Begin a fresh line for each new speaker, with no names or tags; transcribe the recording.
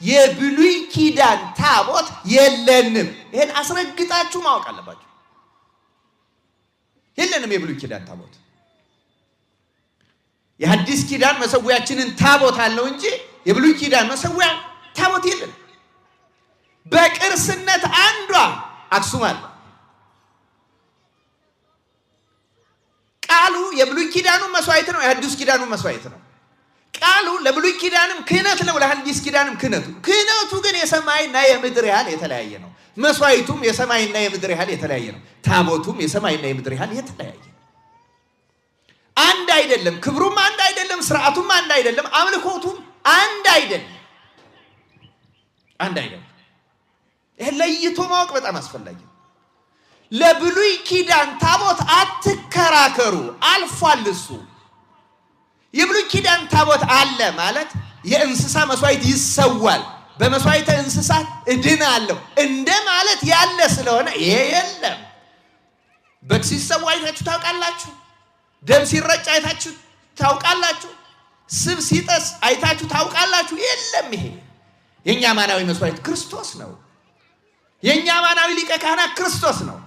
የብሉይ ኪዳን ታቦት የለንም። ይሄን አስረግጣችሁ ማወቅ አለባችሁ። የለንም የብሉይ ኪዳን ታቦት። የሐዲስ ኪዳን መሰዊያችንን ታቦት አለው እንጂ የብሉይ ኪዳን መሰዊያ ታቦት የለንም። በቅርስነት አንዷ አክሱም አለ። ቃሉ የብሉይ ኪዳኑ መስዋዕት ነው፣ የሐዲስ ኪዳኑ መስዋዕት ነው። ቃሉ ለብሉይ ኪዳንም ክህነት ነው፣ ለሐዲስ ኪዳንም ክህነቱ። ክህነቱ ግን የሰማይና የምድር ያህል የተለያየ ነው። መስዋዕቱም የሰማይና የምድር ያህል የተለያየ ነው። ታቦቱም የሰማይና የምድር ያህል የተለያየ ነው። አንድ አይደለም። ክብሩም አንድ አይደለም። ስርዓቱም አንድ አይደለም። አምልኮቱም አንድ አይደለም። አንድ አይደለም። ይሄን ለይቶ ማወቅ በጣም አስፈላጊ ነው። ለብሉይ ኪዳን ታቦት አትከራከሩ፣ አልፏል እሱ። የብሉይ ኪዳን ታቦት አለ ማለት የእንስሳ መስዋዕት ይሰዋል፣ በመስዋዕተ እንስሳት እድናለሁ እንደ ማለት ያለ ስለሆነ ይሄ የለም። በግ ሲሰዋ አይታችሁ ታውቃላችሁ? ደም ሲረጭ አይታችሁ ታውቃላችሁ? ስብ ሲጠስ አይታችሁ ታውቃላችሁ? የለም። ይሄ የእኛ አማናዊ መስዋዕት ክርስቶስ ነው። የእኛ አማናዊ ሊቀ ካህናት ክርስቶስ ነው።